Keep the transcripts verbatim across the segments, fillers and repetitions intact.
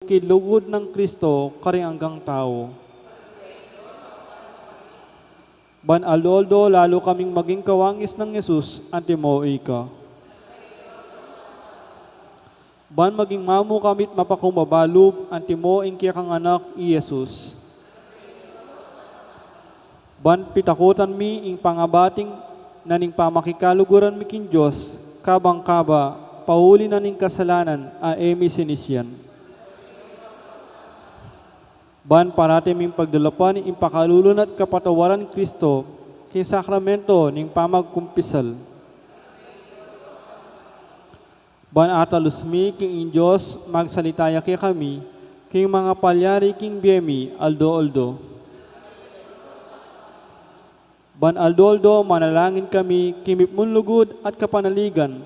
king lugud nang Kristo karing anggang tau. Ban aldo-aldo lalu kaming maging kawangis nang Jesus, antimo ika. Ban maging mamu kami't mapakumbaba lub, antimo ing kekang Anak, i Jesus. Ban pitakutan mi ing pangabating na ning pamakikaluguran mi king Dios, kabang kaba, pauli na ning kasalanan a e mi sinisian. Ban parati ming pagdalapan ing pakalulu na't kapatawaran Kristo, king sakramento ning pamagkumpisal. Ban atalus mi king ing Dios magsalita ya kekami, king mangapalyari king bie mi aldo-aldo. Ban aldo-aldo manalangin kami king mipnung lugud at kapanaligan,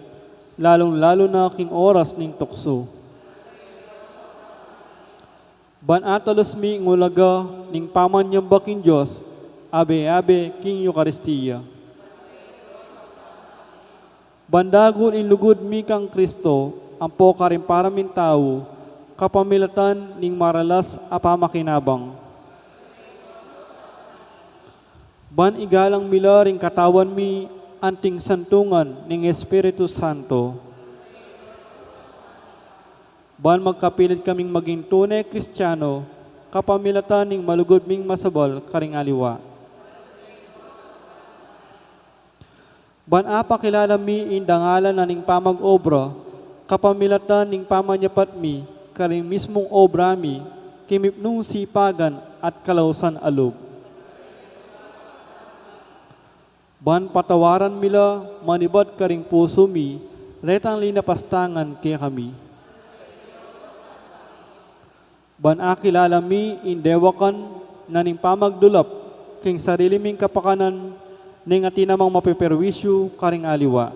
lalung-lalu na king oras ning tuksu. Ban atalus mi ing ulaga ning pamanyamba king Dios, abe-abe king Eukaristia. Ban dagul ing lugud mi kang Kristo, ampo karing para ming tau, kapamilatan ning maralas a pamakinabang. Ban igalang mi la ring katawan mi anting santungan ning Espiritu Santo. Ban magkapilit kaming maging tune Kristiano, kapamilatan ning malugud ming masabal karing aliwa. Ban apakilala mi ing dangalan na ning pamag-obra, kapamilatan ning pamanyapat mi karing mismung obra mi, king mipnung sipagan at kalausan a lub. Ban patawaran mi la manibat karing pusu mi retang linapastangan kekami. Ban akilala mi ing dewakan na ning pamagdulap king sarili ming kapakanan ning atin namang mapeperwisyu karing aliwa.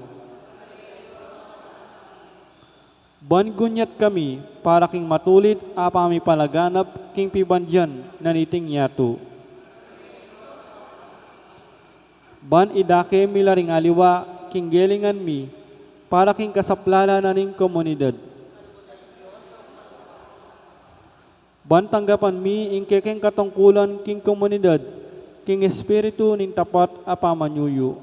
Ban gunyat kami para king matulid a pamipalaganap king pibandian na niting yatu. Ban idake mi la ring aliwa king gelingan mi para king kasaplalan na ning komunidad. Ban tanggapan mi ing kekeng katungkulan king komunidad king espiritu ning tapat a pamanyuyu.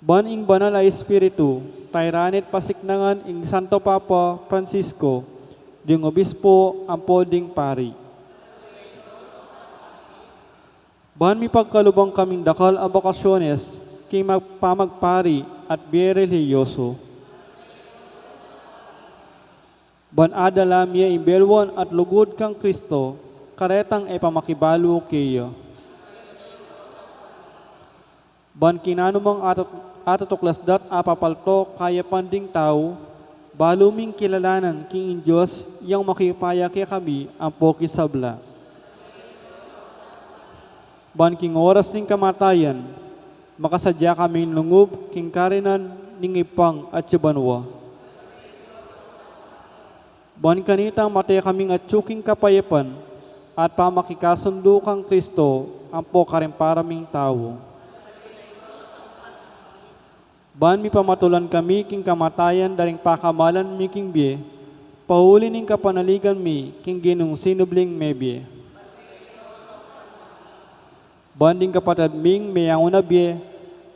Ban ing Banal a Espiritu, tairan at pasiknangan ing Santo Papa Francisco, ding obispo ampo ding pari. Ban mipagkalub kaming dakal a bokasyones king mag-, pamagpari at bie relihiyoso. Ban adala mi ing belwan at lugud kang Kristo, karetang e pa makibalu keya. Ban king nanumang atat-, atatuklas dat a papalto kayapan ding tau, balu ming kilalanan king ing Dios yang makipaya kekami ampo king sabla. Ban king oras ning kamatayan, makasadya kaming lungub king karinan ning Ibpang atsu banua. Ban kanitang mate kaming atsu king kapayapan at pamakikasundu kang Kristo ampo karing para ming tau. Ban mipamatulan kami king kamatayan da ring pakamalan mi king bie, pauli ning kapanaligan mi king Ginung sinubling mebie. Ban ding kapatad ming meyangu na bie,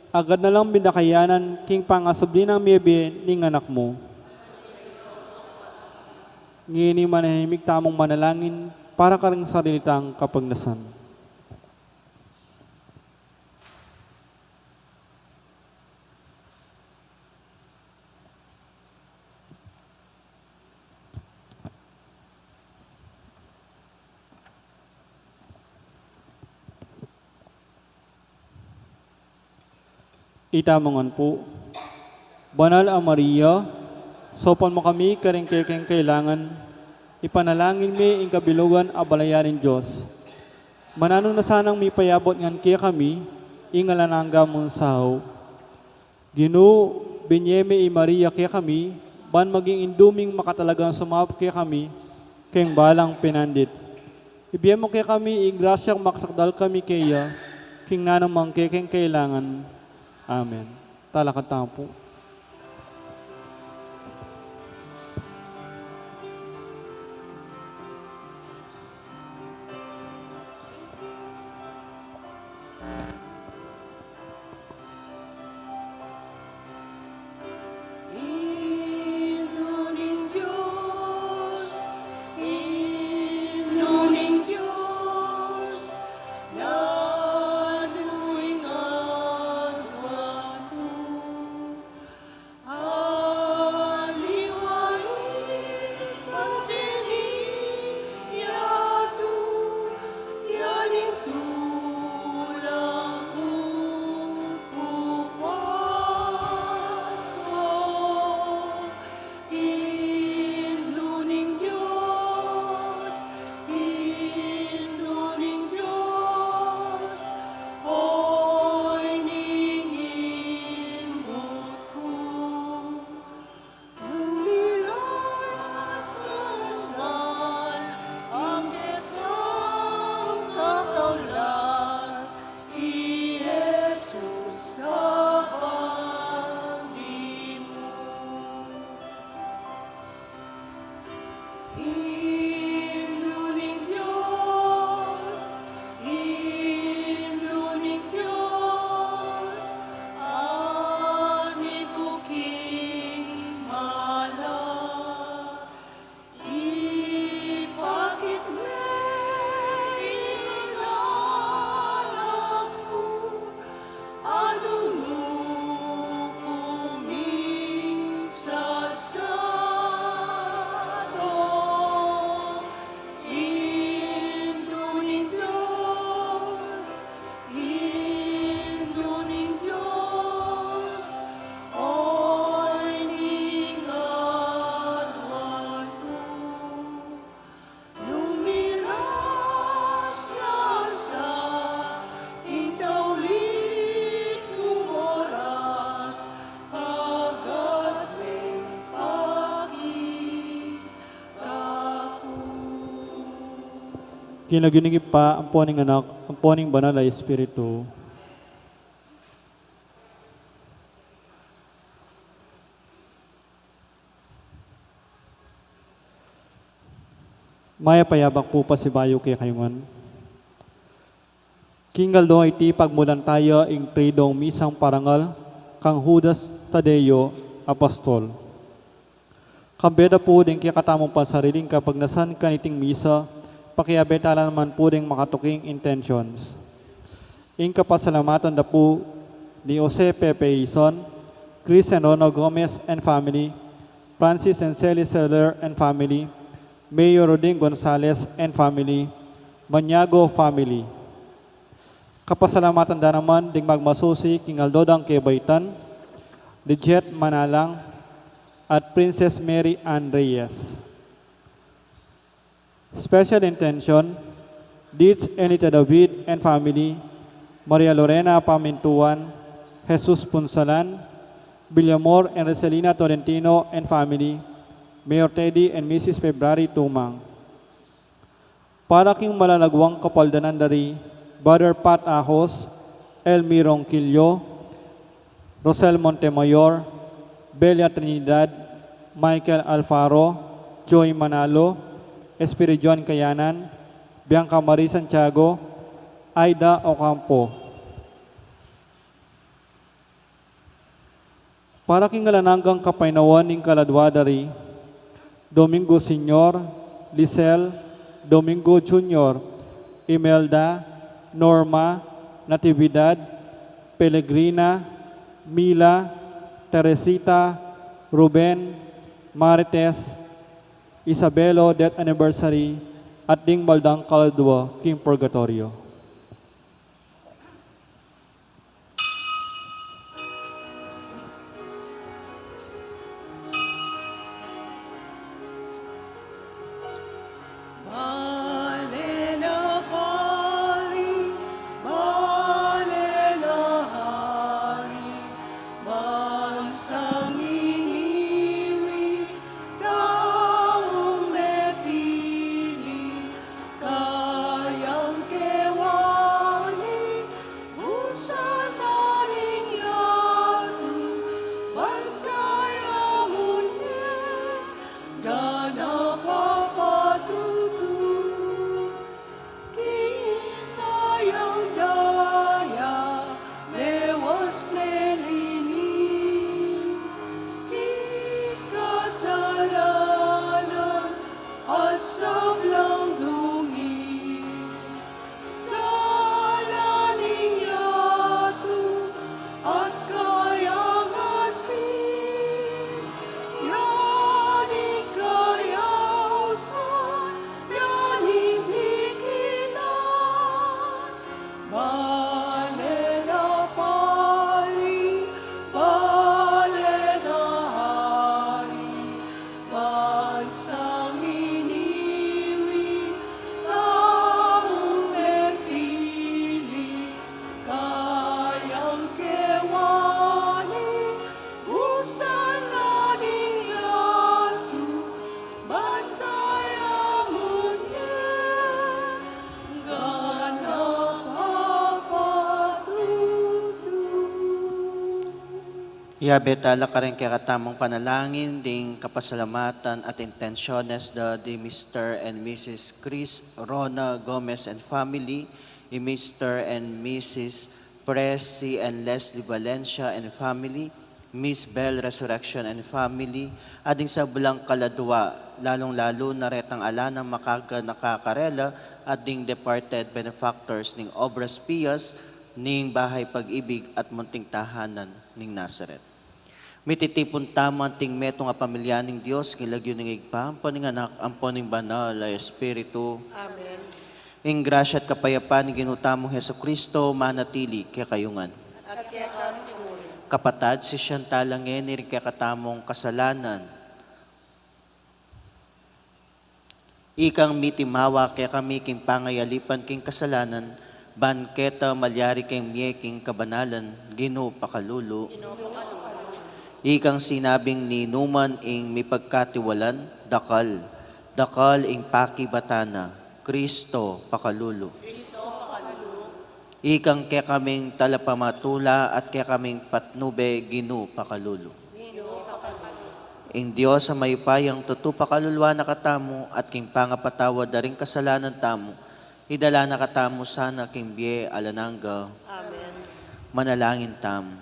agad na lang binakayanan king pangasubli nang mebie ning Anak mu. Ngeni manahimik tamung manalangin para karing sarili tang kapagnasan. Itamu ngan pu. Banal a Maria, saupan mu kami karing kekeng kailangan, ipanalangin mi ing kabilugan a balayan ning Dios. Mananu na sanang mipayabut ngan kekami ing alang angga mung saup. Ginu, binye me i Maria kekami, ban maging indu ming makatalagang sumaup kekami, king balang pinandit. Ibie mu kekami ing grasyang makasakdal kami keya, king nanumang kekeng kailangan. Amen. Talakad tamu pu. Indu ning Dios, Indu ning Dios, ani ku king mala. Ipakit me ing anak mu, anung nu ku ming satsado. Indu ning Dios, Indu ning Dios, oy ning aduan ku. Nung miras ya sa ing taulit kung oras, agad meng paki King lagyu ning Ibpa, ampo ning Anak, ampo ning Banal a Espiritu. Mayap a yabak pu pasibayu kekayu ngan. King aldo a iti pagmulan taya ing Triduong Misang parangal kang Judas Tadeo Apostol. Kambe da pu ding kekatamung pansariling kapagnasan kaniting misa, pakiabe tala naman pu ding makatuking intentions. Ing kapasalamatan da pu ni Jose Pepe Ison, Chris and Rona Gomez and family, Francis and Sally Seller and family, Mayor Roding Gonzalez and family, Maniago family. Kapasalamatan da naman ding magmasusi king aldo dang kebaitan, Lijet Manalang at Princess Mary Ann Reyes. Special intention, Dich Enita David and family, Maria Lorena Pamintuan, Jesus Punsalan, Villamor and Roselina Tolentino and family, Mayor Teddy and Missus February Tumang. Para king malalaguang kapaldanan da ri Brother Pat Ahos, Elmi Ronquillo, Rosel Montemayor, Belia Trinidad, Michael Alfaro, Joy Manalo, Espiridion Kayanan, Bianca Marie Santiago, Aida Ocampo. Para king alang anggang kapaynawan ning kaladua da ri Domingo Senior, Lisel, Domingo Junior, Imelda, Norma, Natividad, Pelegrina, Mila, Teresita, Ruben, Marites, Isabelo death anniversary, at ding maldang kaladua king purgatorio. Kayang kewani, usan na ning yatu, ban kaya mu ne, gana papatutu. King kayang daya, mewas melinis, king kasalanan, at sablang dungis, sala ning yatu, at kayang asin, ya ning kayausan, ya ning pikilan. Bale na pari, bale na hari, bansang iniwi, taung mepili, kayang kewani, usan na ning yatu, ban kaya mu ne, gana papatutu. Yabe tala karing kekatamung panalangin ding kapasalamatan at intensyones da di Mister and Missus Chris Rona Gomez and family, i Mister and Missus Presi and Leslie Valencia and family, Miss Bell Resurrection and family, at ding sablang kaladwa, lalung-lalu na retang ala nang makaga nakakarela at ding departed benefactors ning Obras Pias ning Bahay Pag-ibig at Munting Tahanan ning Nazaret. Mititipun tamu anting metung a pamilya ning Dios, king lagyu ning Ibpa, ampo ning Anak, ampo ning Banal a Espiritu. Amen. Ing grasya at kapayapan ning Ginu tamung Jesucristo manatili kekayu ngan. At keka mu rin. Kapatad, sisian tala ngeni ring kekatamung kasalanan. Ikang mitimawa kekami king pangayalipan king kasalanan, ban keta malyari keng mie king kabanalan, Ginu pakalulu. Ikang sinabing ninuman ing mipagkatiwalan, dakal, dakal ing pakibatan na, Kristo pakalulu. Ikang kekaming talapamatula at kekaming patnube, Ginu pakalulu. Ing Dios a mayupayang tutu pakaluluan na katamu at king pangapatawad da ring kasalanan tamu, idala na katamu sana king bie alang angga. Amen. Manalangin tamu.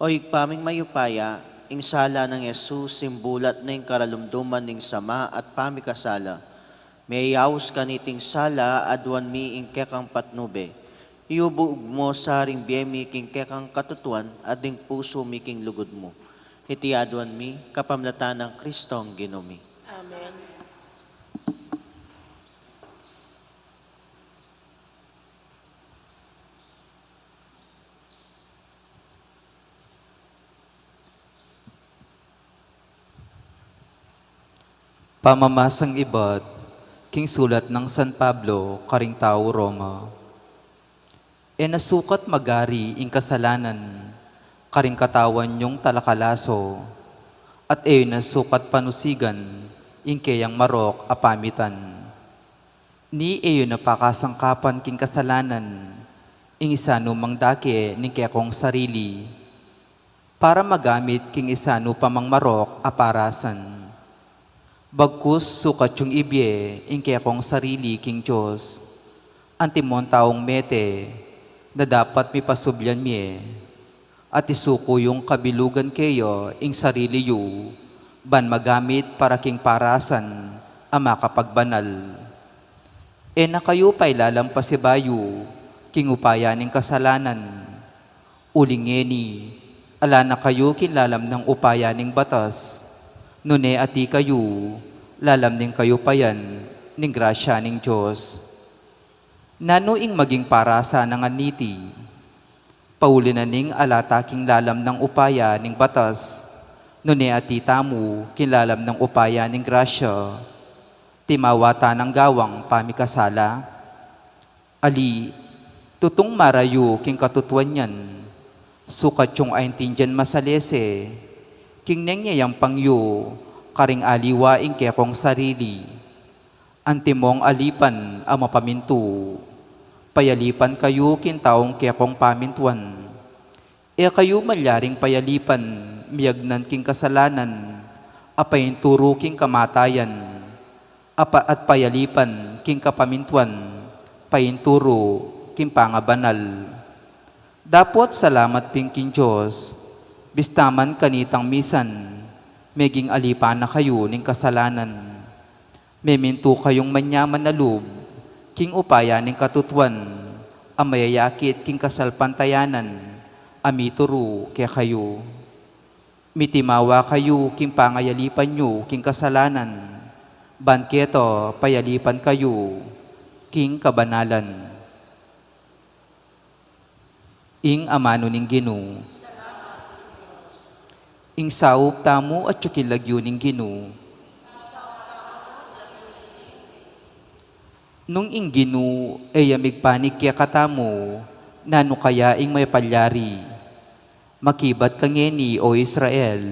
O Ibpa ming mayupaya, ing sala nang Jesus simbulat na ing karalumduman ning sama at pamikasala. Meyaus kaniting sala, aduan mi ing kekang patnube. Iubug mu sa ring bie mi king kekang katutuan at ding pusu mi king lugud mu. Iti aduan mi kapamilatan nang Kristong Ginu mi. Amen. Pamamasang ibat king sulat nang San Pablo karing tau Roma. E na sukat magari ing kasalanan karing katawan yung talakalaso, at e na sukat panusigan ing keyang marok a pamitan. Ni e yu na pakasangkapan king kasalanan ing isanu mang dake ning kekong sarili, para magamit king isanu pa mang marok a parasan. Bagkus sukat yung ibie ing kekong sarili king Dios, antimong taung mete, na dapat mipasublian mie. At isuku yung kabilugan keya ing sarili yu, ban magamit para king parasan a makapagbanal. E na kayu pailalam pasibayu king upaya ning kasalanan. Uling ngeni, ala na kayu king lalam nang upaya ning batas, nune ati kayu lalam ning kayupayan ning grasya ning Dios. Nanu ing maging parasan nang niti? Pauli na ning ala ta king lalam nang upaya ning batas, nune ati tamu king lalam nang upaya ning grasya, timawa ta nang gawang pamikasala? Ali, tutung marayu king katutuan yan, sukat yung aintindian masalese king neng yayampang yu karing aliwa ing kekong sarili. Antimong alipan a mapamintu, payalipan kayu king taung kekong pamintuan. E kayu malyaring payalipan miyagnan king kasalanan a painturu king kamatayan, a pa-, at payalipan king kapamintuan painturu king pangabanal. Dapot salamat pin king Dios, bista man kanitang misan meging alipan na kayu ning kasalanan. Memintu kayung manyaman a lub king upaya ning katutuan a mayayakit king kasalpantayanan a mituru kekayu. Mitimawa kayu king pangayalipan yu king kasalanan, ban keta payalipan kayu king kabanalan. Ing amanu ning Ginu. Ing saup tamu atyu king lagyu ning Ginu. Nung ing Ginu e ya migpanik kekatamu, nanu kaya ing mapalyari? Makibat ka ngeni, o Israel.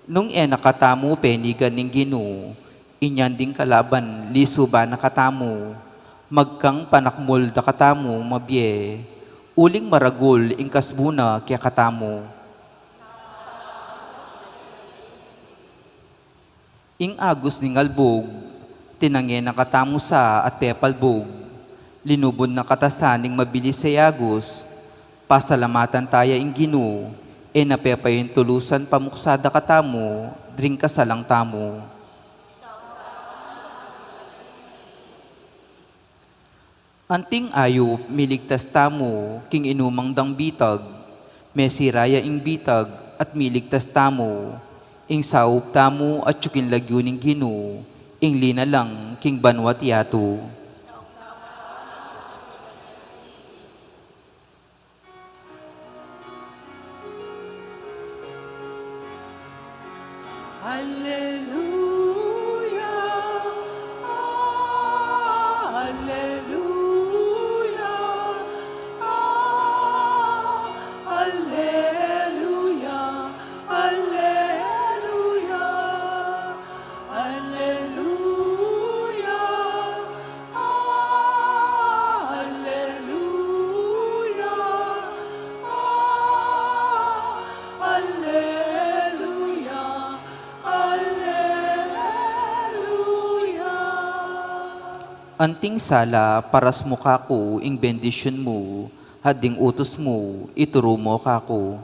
Nung e na katamu penigan ning Ginu, inyang ding kalaban lisuban na katamu, magkang panakmul da katamu mabie, uling maragul ing kasbu na kekatamu. Ing agus ning albug, tinange na katamu sa at pepalbug. Linubud na kata sa ning mabilis a yagus. Pasalamatan taya ing Ginu, e na pepayintulusan pamuksa da katamu dring kasalang tamu. Anting ayup, miligtas tamu king inumang dang bitag, mesira ya ing bitag at miligtas tamu. Ing saup tamu atyu king lagyu ning Ginu, ing linalang king banua't yatu. Alleluia, alleluia, alleluia, alleluia, alleluia. Alleluia, alleluia, alleluia. Anting sala, paras mu kaku ing bendisyun mu, at ding utus mu, ituru mu kaku.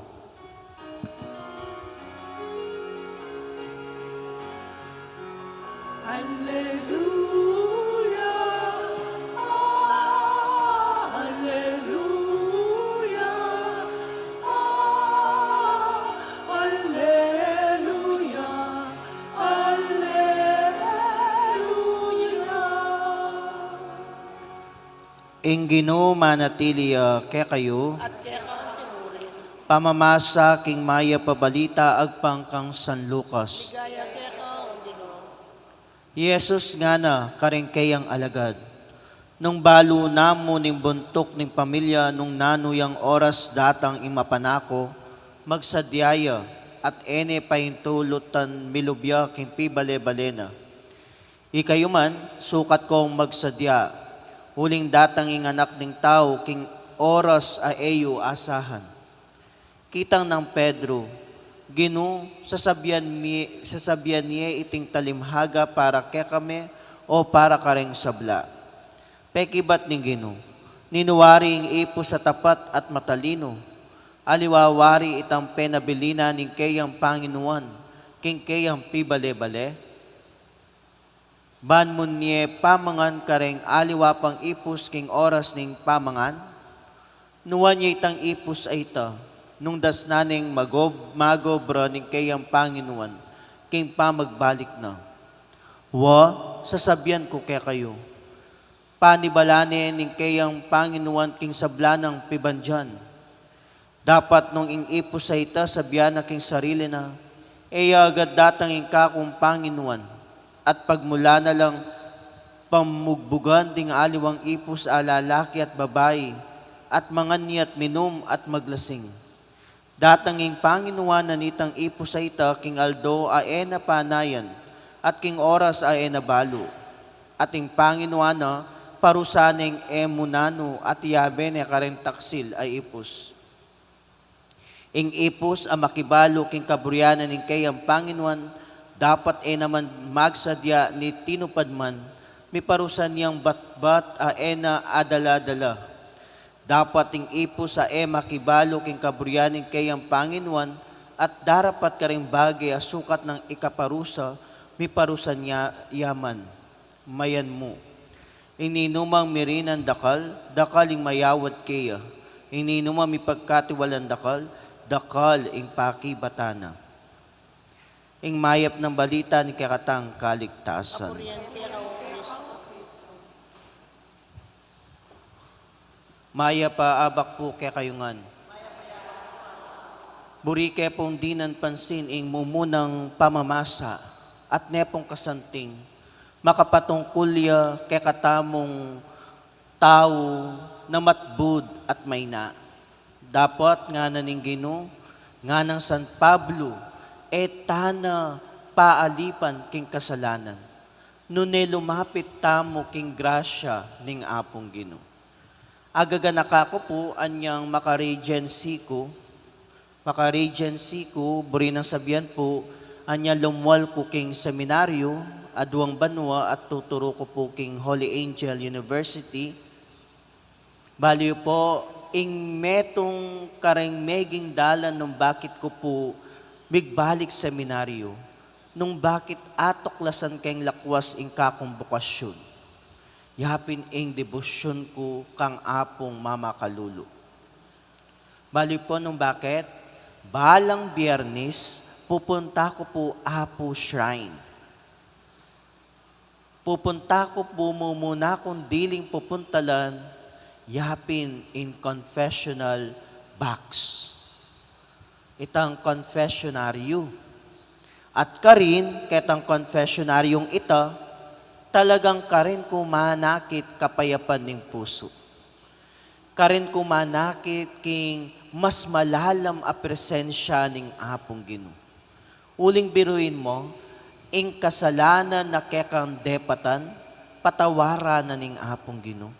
Alleluia, alleluia, alleluia, alleluia. Ing Ginu manatili ya kekayu. At keka mu rin. Pamamasa king mayap a balita agpang kang San Lucas. Ligaya keka, O Ginu. Jesus ngana karing keyang alagad, nung balu na mu ning buntuk ning pamilya, nung nanu yang oras datang ing mapanako, magsadya ya, at e ne paintulutan milubya king pibale-bale na. Ikayu man, sukat kong magsadya, uling datang ing Anak ning Tau king oras a e yu asahan. Kitang nang Pedro, Ginu, sasabian mi, sasabian ye iting talimhaga para kekami o para kareng sabla? Pekibat ning Ginu, ninu wari ing ipus a tapat at matalinu? Aliwa wari itang penabilinan ning keyang Panginuan king keyang pibale-bale? Ban mu ne pamangan kareng aliwa pang ipus king oras ning pamangan? Nuan ye itang ipus a ita, nung dasnan neng magob-, magobra ning keyang Panginuan king pamagbalik na. Wa, sasabian ku kekayu, panibalan ne ning keyang Panginuan king sabla nang pibandian. Dapat nung ing ipus a ita sabian na king sarili na, e ya agad datang ing kakung Panginuan, at pagmula na lang pamugbugan ding aliwang ipus a lalaki at babai, at mangan ne at minum at maglasing. Datang ing Panginuan na nitang ipus a ita king aldo a e na panayan, at king oras a e na balu. At ing Panginuan na parusan neng e mu nanu at yabe ne kareng taksil a ipus. Ing ipus a makibalu king kaburian ning keyang Panginuan, dapat e naman magsadya ni tinupad man, miparusan yang batbat a e na adala-dala. Dapat ing ipus a e makibalu king kaburian ning keyang Panginuan, at darapat kareng bage a sukat nang ikaparusa, miparusan ya, ya man. Mayan mu. Ing ninumang mirinan dakal, dakal ing mayawad keya. Ing ninumang mipagkatiwalan dakal, dakal ing pakibatan na. Ing mayap nang balita ning kekatang kaligtasan. Kapurian keka, O Kristo. Mayap a abak pu kekayu ngan. Buri ke pung dinan pansin ing mumunang pamamasa, at ne pung kasanting, makapatungkul ya kekatamung tau na matbud at maina. Dapat ngana ning Ginu, nganang San Pablo, e tana paalipan king kasalanan, nune lumapit tamu king grasya ning Apung Ginu. Agaganaka ku pu anyang maka-Regency ku, maka-Regency ku, buri nang sabian pu, Anya lumwal ku king seminaryo, aduang banua at tuturu ku pu king Holy Angel University. Balu yu pu, ing metung kareng meging dalan nung bakit ku pu migbalik seminaryo, nung bakit atuklasan keng lakwas ing kakung bukasyon. Ya pin ing debosyon ku kang Apung mamakalulu. Balu yu pu nung bakit, balang Biyernes, pupunta ku pu Apu Shrine. Pupunta ku pu, mumuna kung diling pupuntalan, ya pin ing confessional box. Itang konfesyonaryo. At karin, ketang konfesyonaryong ita, talagang karin ku manakit kapayapan ning pusu. Karin ku manakit king mas malalam a presensya ning Apung Ginu. Uling biruin mu, ing kasalanan na kekang depatan, patawaran na ning Apung Ginu.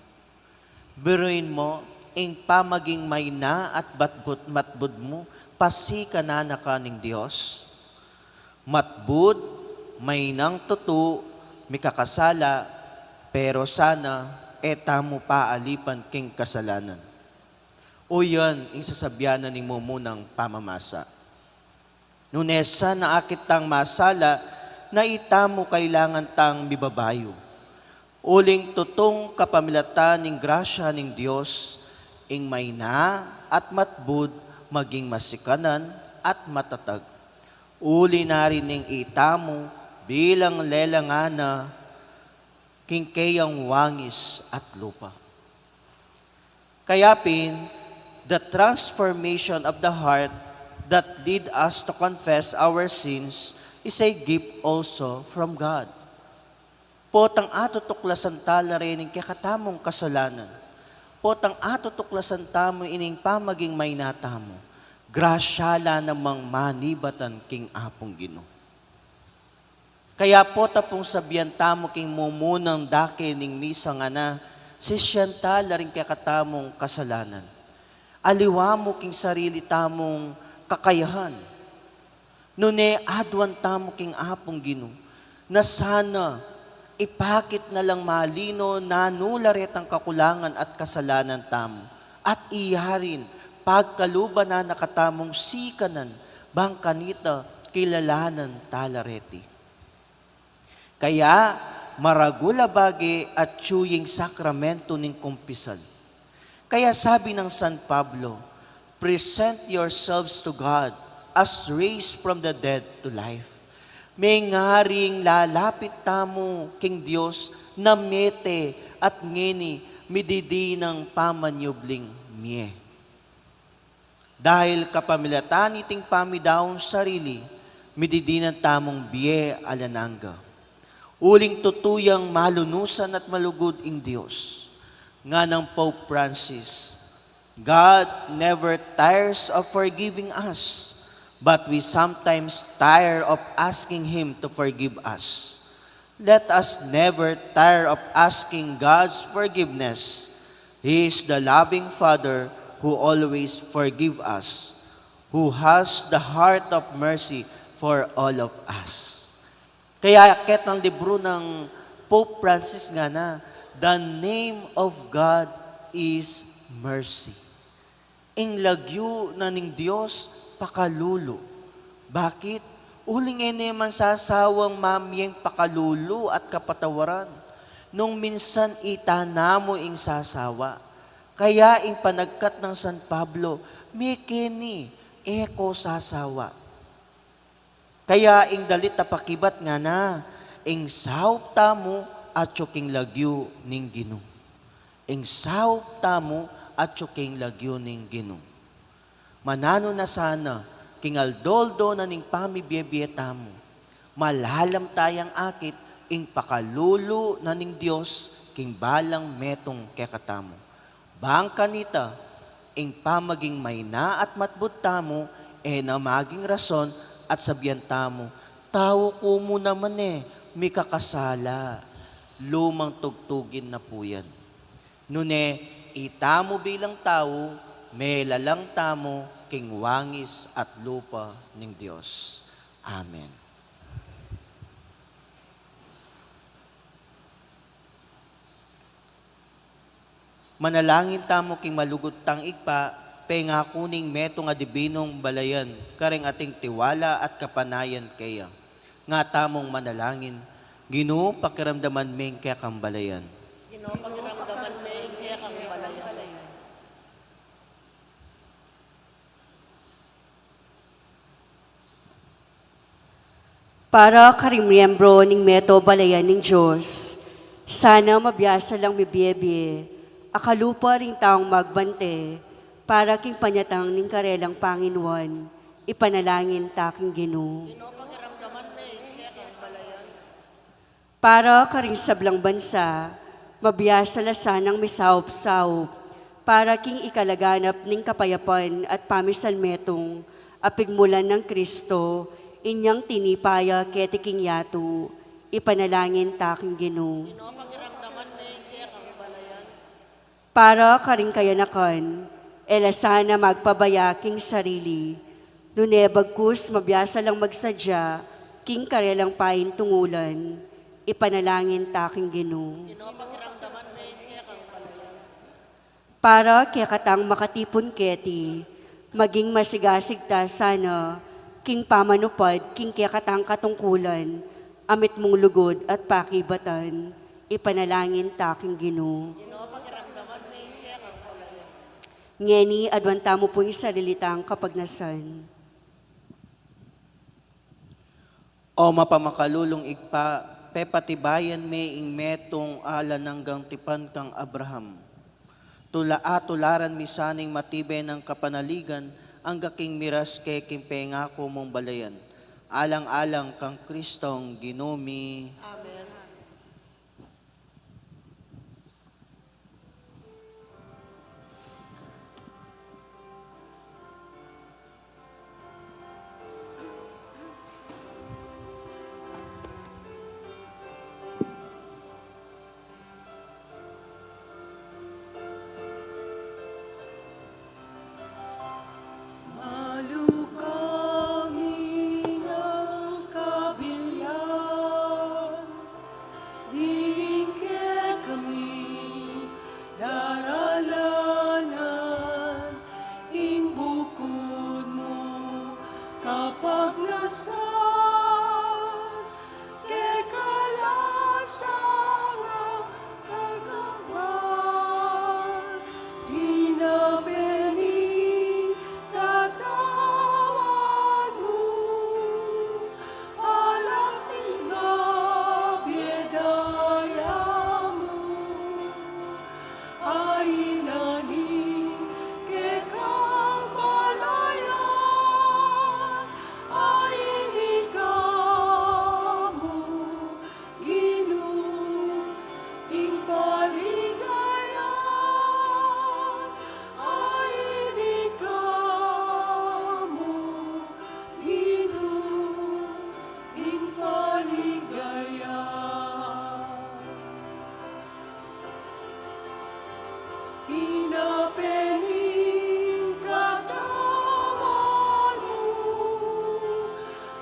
Biruin mu, ing pamaging mayna at batbut-, matbud mu, pasikanan na ka ning Dios. Matbud, maynang tutu, mikakasala, pero sana e tamu paalipan king kasalanan. O yan ing sasabian na ning mumunang pamamasa. Nune sana akit tang masala, na itamu kailangan tang mibabayu. Uling tutung kapamilatan ning grasya ning Dios, ing mayna at matbud maging masikanan at matatag. Uli na rin ning itamu bilang lelangan na king keyang wangis at lupa. Kaya pin, the transformation of the heart that lead us to confess our sins is a gift also from God. Potang atutuklasan tala rin ing kekatamung kasalanan. Potang atutuklasan tamu ining pamaging mayna tamu. Grasya la namang manibatan king Apung Ginu. Kaya pota pung sabian tamu king mumunang dake ning misa ngana, sisian tala ring kekatamung kasalanan. Aliwa mu king sarili tamung kakayahan. Nune aduan tamu king Apung Ginu, na sana ipakit na lang malino nanu la retang kakulangan at kasalanan tamu, at iya rin pagkaluban na na katamung sikanan, bang kanita kilalanan tala reti. Kaya, maragul a bage atyu ing sakramento ning kumpisal. Kaya sabi nang San Pablo, "Present yourselves to God as raised from the dead to life." Mengaring lalapit tamu king Dios na mete at ngeni mididinan pamanyubling mie. Dahil kapamilatan niting pamidaun sarili, mididinan tamung bie alang angga. Uling tutu yang malunusan at malugud ing Dios. Nganang Pope Francis, "God never tires of forgiving us, but we sometimes tire of asking Him to forgive us." Let us never tire of asking God's forgiveness. He is the loving Father who always forgive us, who has the heart of mercy for all of us. Kaya akit ng libro ng Pope Francis ngana, "The name of God is mercy." Ing lagyu na ning Dios, pakalulu. Bakit? Uling e ne man sasawang mamieng pakalulu at kapatawaran. Nung minsan ita na mu ing sasawa. Kaya ing panagkat nang San Pablo, "Mie keni, e ko sasawa." Kaya ing dalit a pakibat ngana, ing saup tamu atyu king lagyu ning Ginu. Ing saup tamu atyu king lagyu ning Ginu. Mananu na sana, king aldo-aldo na ning pamibie-bie tamu, malalam tayang akit ing pakalulu na ning Dios king balang metung kekatamu. Bang kanita, ing pamaging mayna at matbud tamu, e na maging rason at sabian tamu, "Tau ku mu naman e, mikakasala." Lumang tugtugin na pu yan. Nune, itamu bilang tau, melalang tamu king wangis at lupa ning Dios. Amen. Manalangin tamu king malugud tang Ibpa, pengaku ning metung a dibinung balayan, karing ating tiwala at kapanayan keya. Nga tamung manalangin, Ginu, pakiramdaman me ing kekang balayan. Ginu, pakiramdaman me ing kekang balayan. Para karing miyembro ning meto balayan ning Dios, sana mabiasa lang mibie-bie a kalupa ring taung magbante para king panyatang ning karelang panginuan, ipanalangin ta king Ginu. Ginu, pakiramdaman me ing kekang balayan. Para karing sablang bansa, mabiasa la sanang misaup-saup para king ikalaganap ning kapayapan at pamisanmetung a pigmulan nang Kristo, inyang tinipa ya keti king yatu, ipanalangin ta king Ginu. Ginu, pakiramdaman me ing kekang balayan. Para karing kayanakan, e la sana magpabaya king sarili, nune bagkus mabiasa lang magsadya king karelang paintungulan, ipanalangin ta king Ginu. Ginu, pakiramdaman me ing kekang balayan. Para kekatang makatipun keti, maging masigasig ta sana king pamanupad king kekatang katungkulan a mitmung lugud at pakibatan, ipanalangin ta king Ginu. Ginu, pakiramdaman me ing kekang balayan. Ngeni, aduan tamu pu ing sarili tang kapagnasan. O mapamakalulung Ibpa, pepatibayan me ing metung alang anggang tipan kang Abraham. Tula-, atularan mi sana ing matibe nang kapanaligan angga king miras ke king pengaku mung balayan. Alang-alang kang Kristong Ginu mi. Amen. Malukang ing kabilyan, ding kekami daralanan, ing bukud mung kapagnasan, keka la sangang katawan, dinape ning katawan mu, alang tingga bie daya mu. Ayni ning kekang balayan, ayni ka mu, Ginu, ing paligaya, ayni ka mu, Ginu, ing paligaya. Dinape ning katawan mu,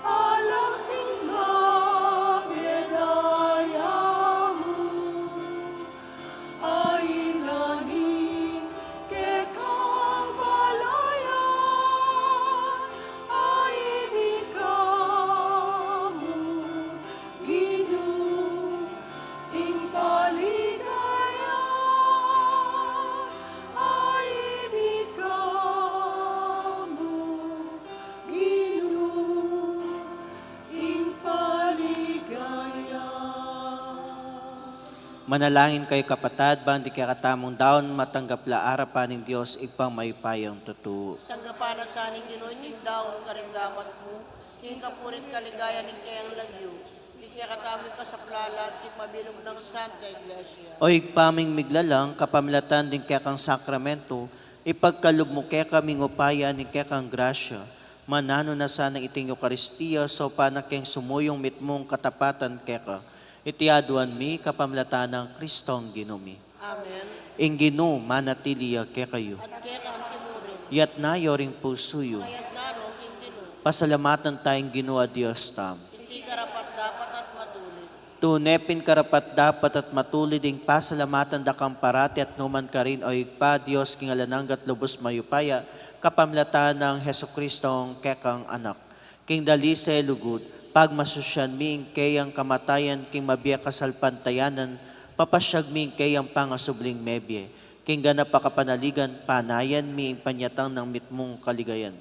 alang tingga bie daya mu, ayni ning kekang balayan, ayni ka mu, Ginu, ing paligaya, ayni ka mu, Ginu, ing paligaya. Manalangin kayu, kapatad, ban ding kekatamung daun matanggap la arapan ning Dios Ibpang mayupayang tutu. Tanggapan na sa ning Ginu iting daun karing gamat mu, king kapurian at kaligayan ning keyang lagyu, king kekatamung kasaplalan at king mabilug nang Santa Iglesia. O Ibpa ming miglalang, kapamilatan ding kekang sakramento, ipagkalub mu kekami ing upaya ning kekang grasya, mananu na sana iting Eukaristia, saupan na keng sumuyung mitmung katapatan keka. Iti aduan mi kapamilatan nang Kristong Ginu mi. Amen. Ing Ginu manatili ya kekayu. At keka mu rin. Itas yu ring pusu yu. Itas no king Ginu. Pasalamatan taya ing Ginu a Dios tamu. Iti karapat-dapat at matulid. Tune pin karapat-dapat at matulid ing pasalamatan da kang parati at nukarin man, O Ibpa, Dios king alang angga at lubus mayupaya, kapamilatan nang Jesucristo a kekang Anak. King dalise lugud, pagmasusyan mi ing keyang kamatayan king mabie kasalpantayanan, papasyag mi ing keyang pangasubling mebie. King ganap a kapanaligan, panayan mi ing panyatang nang mitmung kaligayan.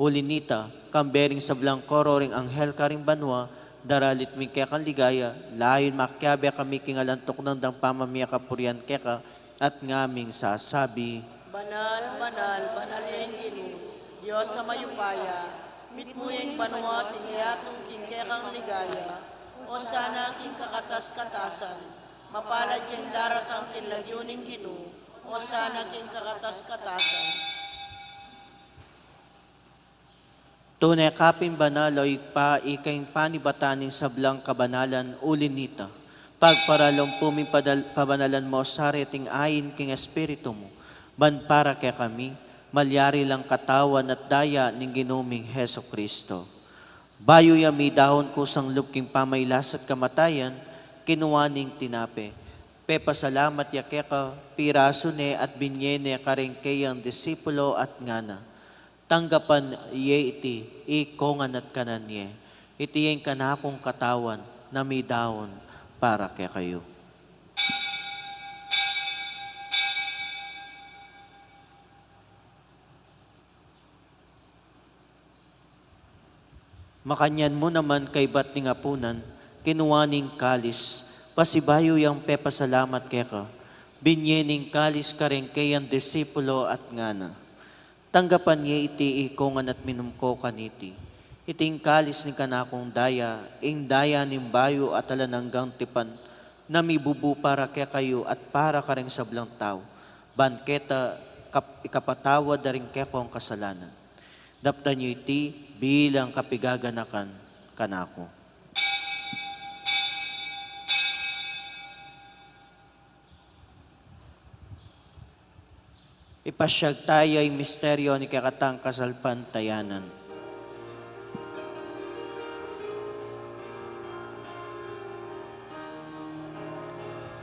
Uli na nita, kambe ring sablang koro ring anghel karing banua, daralit mi ing kekang ligaya, layun makiabe kami king alang tuknang dang pamamie kapurian keka, at ngaming sasabi: Banal, banal, banal ya ing Ginu, Dios a mayupaya, mitmu ya ing banua at ing yatu king kekang ligaya, Osana king kakatas-katasan, mapalad ya ing daratang king lagyu ning Ginu, Osana king kakatas-katasan. Tune ka pin banal, O Ibpa, ika ing panibatan ning sablang kabanalan, uli na nita, pagparalumpu ming padal-, pabanalan mu sa reting ain king Espiritu mu, ban para kekami, malyari lang katawan at daya ning Ginu ming Jesucristo. Bayu ya midaun kusang lub king pamailas at kamatayan, kinua ne ing tinape, pepasalamat ya keka, pirasu ne at binye ne kareng keyang disipulo at ngana: Tanggapan ye iti ikongan at kanan ye. Iti ing kanakung katawan na midaun para kekayu. Makanyan mu naman kaibat ning apunan, kinua ne ing kalis, pasibayu yang pepasalamat keka, binye ne ing kalis kareng keyang disipulo at ngana: Tanggapan ye iti ikongan at minum ko kaniti. Iti ing kalis ning kanakung daya, ing daya ning bayu at alang anggang tipan, na mibubu para kekayu at para kareng sablang tau, ban keta kap-, ikapatawad da ring kekong kasalanan. Daptan yu iti bilang kapigaganakan kanaku. Ipasyag taya ing misteryo ning kekatang kasalpantayanan.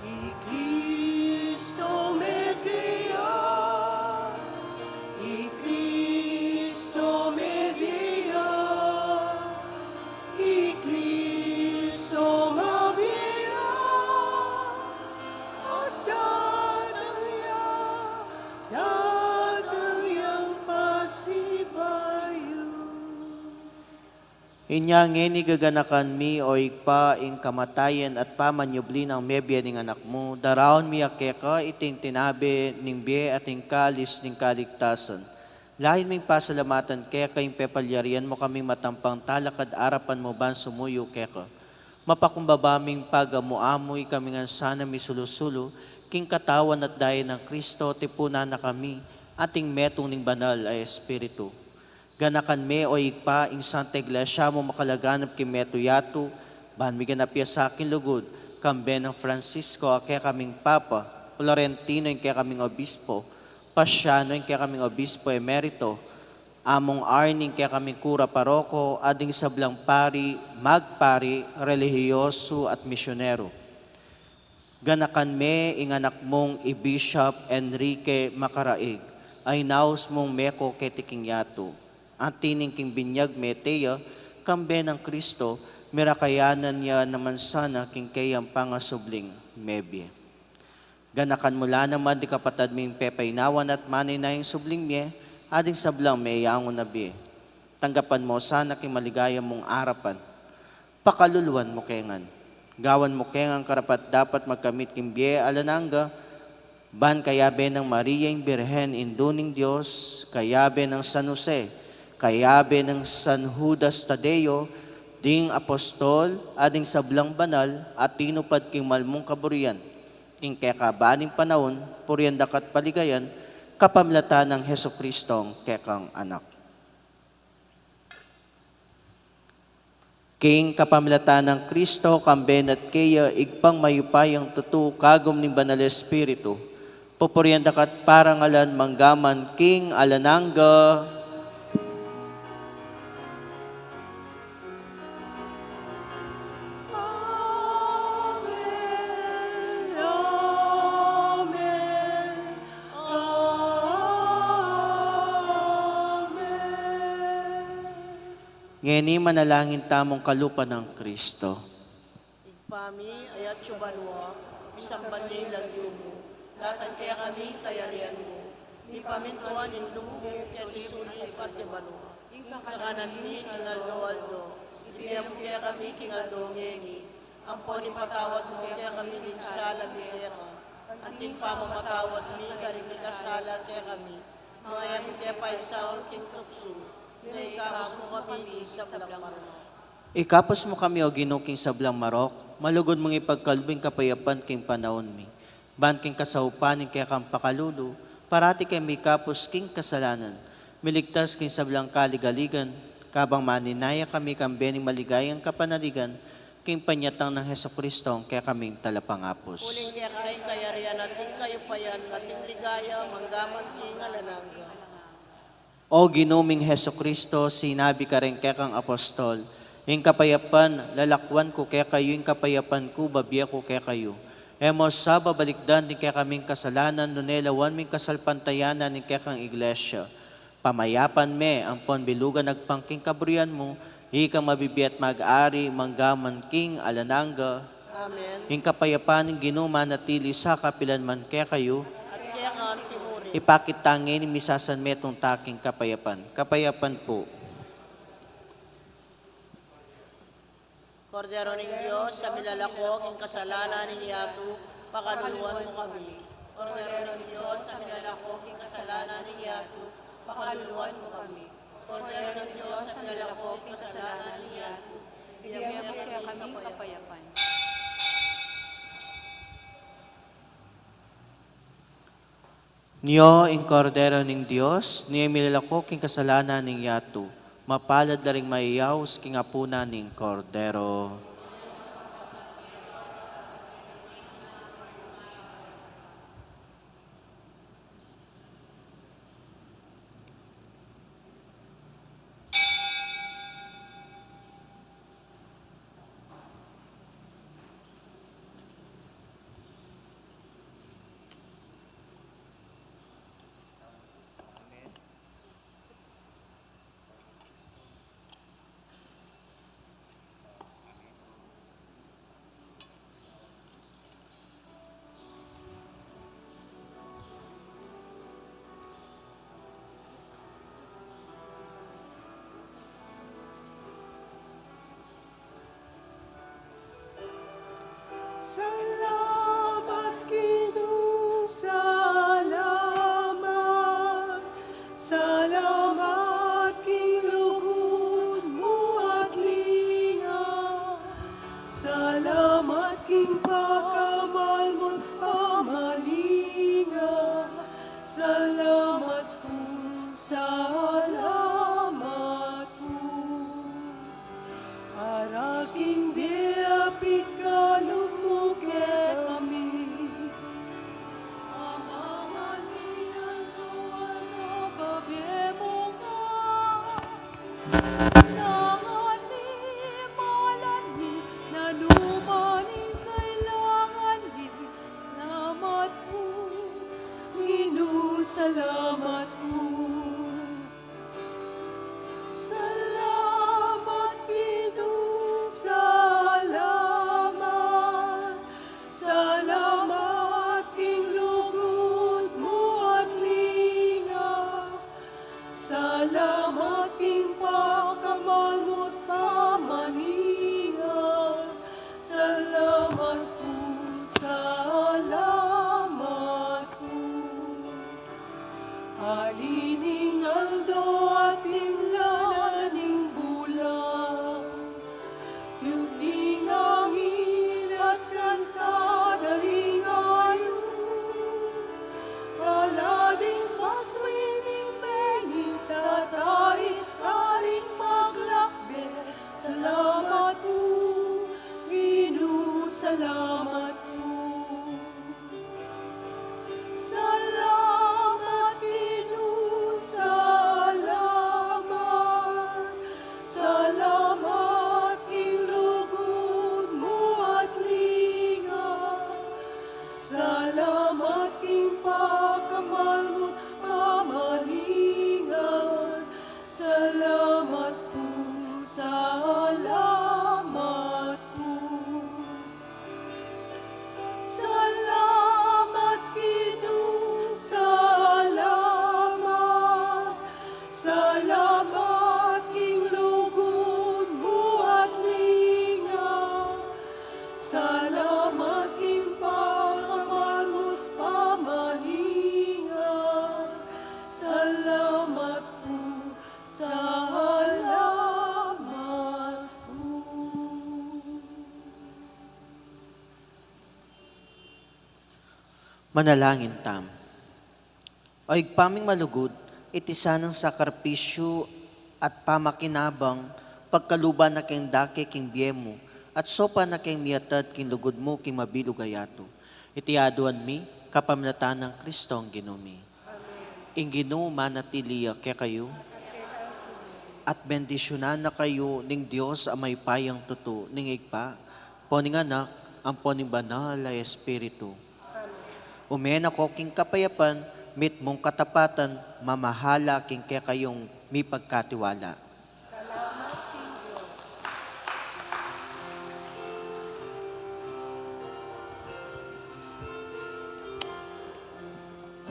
I Kristo mete ya, i Kristo mete ya, i Kristo mabie ya, at datang ya, datang yang pasibayu. Inya ngeni gaganakan mi, o Ibpa, ing kamatayan at pamanyubli nang mebie ning Anak mu, daraun mi ya keka iting tinabe ning bie at ing kalis ning kaligtasan. Layun ming pasalamatan keka ing pepalyarian mu kaming matampang talakad arapan mu ban sumuyu keka. Mapakumbaba ming pagamu-amu, ikami ngan sana misulu-sulu king katawan at daya nang Kristo, tipunan na kami at ing metung ning Banal a Espiritu. Ganakan me, o Ibpa, ing Santa Iglesia mu makalaganap king meto yatu, ban miganap ya sa king lugud, kambe nang Francisco a kekaming Papa, Florentino ing kekaming Obispo, Pasiano ing kekaming Obispo Emerito, Among Arnie ing kekaming Kura Paroko, at ding sablang pari, magpari, relihiyosu at misyonero. Ganakan me ing anak mung i Bishop Enrique Macaraig, a inaus mung meko keti king yatu. Atin ing king binyag mete ya, kambe nang Kristo, mirakayanan ya naman sana king keyang pangasubling mebie. Ganakan mu la naman ding kapatad ming pepainawan at manenaya ing subling mie, at ding sablang meyangu na bie. Tanggapan mu sana king maligaya mung arapan. Pakaluluan mu ke ngan. Gawan mu ke ngan karapat-dapat magkamit king bie alang angga, ban kayabe nang Maria ing Birhen, Indu ning Dios, kayabe nang San Jose, kayabe nang San Judas Tadeo, ding apostol, at ding sablang banal, a tinupad king mal mung kaburian, king kekaba ning panaun, purian da ka't paligayan, kapamilatan nang Jesucristong kekang Anak. King kapamilatan nang Kristo, kambe na't keya, Ibpang mayupayang tutu, kagum ning Banal Espiritu, pupurian da ka't parangalan manggaman king alang angga. Ngeni manalangin tamung kalupa nang Kristo. Ibpa mi, atsu ka banua, misamban ya ing lagyu mu, datang kekami ing kayarian mu, mipamintuan ing lub mu keti sulip anti banua. Ing kakanan mi king aldo-aldo, ibie mu kekami king aldo ngeni, ampon ipatawad mu kekami ding sala mi keka, anti ing pamamatawad mi karing mikasala kekami, manga e mu ke paisaul king tuksu, nune ikabus mu kami king sablang marok. Ikabus mu kami, O Ginu, king sablang marok, malugud mung ipagkalub ing kapayapan king panaun mi. Ban king kasaupan ning kekang pakalulu, parati kaming mikabus king kasalanan, miligtas king sablang kaligaligan, kabang maninaya kami kambe ning maligayang kapanaligan, king panyatang nang Jesucristo, ing kekaming Talapangabus. Uling keka ing kayarian at ing kayupayan at ing ligaya, mangga man king alang angga. O Ginu ming Jesucristo, sinabi mu karing kekang apostol, "Ing kapayapan lalakwan ku kekayu, ing kapayapan ku babie ku kekayu." E mu sa babalikdan ding kekaming kasalanan, nune lawan mu ing kasalpantayanan ning kekang Iglesia. Pamayapan me ampon bilugan agpang king kaburian mu, ikang mabibie at mag-ari mangga man king alang angga. Amen. Ing kapayapan ning Ginu manatili sa kapilan man kekayu. At keka mu rin. Ipakit ta ngeni ing misasanmetung tang kapayapan. Kapayapan pu. Kordero ning Dios, a milalako king kasalanan ning yatu, pakaluluan mu kami. Kordero ning Dios, a milalako king kasalanan ning yatu, pakaluluan mu kami. Kordero ning Dios, a milalako king kasalanan ning yatu, ibie mu kekami ing kapayapan. Nyo ing Kordero ning Dios, nyo ing milalako king kasalanan ning yatu. Mapalad la ring mayayaus king apunan ning Kordero. Manalangin tamu. O Ibpa ming malugud, iti sanang sakripisyu at pamakinabang, pagkaluban na keng dake king bie mu, at sopan na keng miatad king lugud mu king mabilug a yatu. Iti aduan mi, kapamilatan nang Kristong Ginu mi. Ing Ginu manatili ya kekayu. At bendisyunan na kayu ning Dios a mayupayang tutu, ning Ibpa, ampo ning Anak, ampo ning Banal a Espiritu. Ume na ko king kapayapan, mitmung katapatan, mamahala king kekayung mipagkatiwala. Salamat king Dios.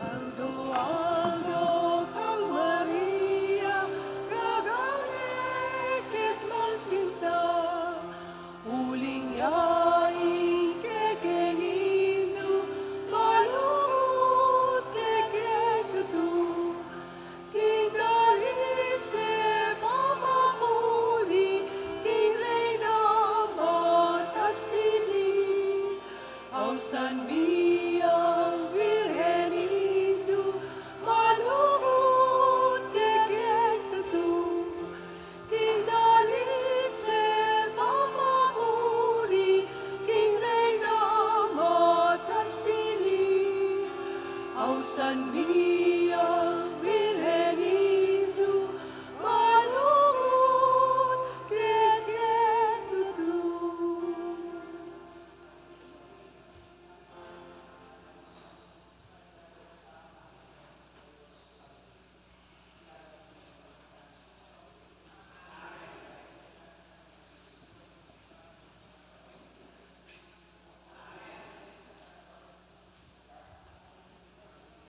Aldo-aldo kang Maria, gagangeket man sinta, uling ya ing kekeng Indu, malugud kekeng tutu. King dalise pamamuri, king Reyna matastili. Ausan mi ing Birhen Indu, malugud kekeng tutu. King dalise pamamuri, king Reyna matastili. Ausan mi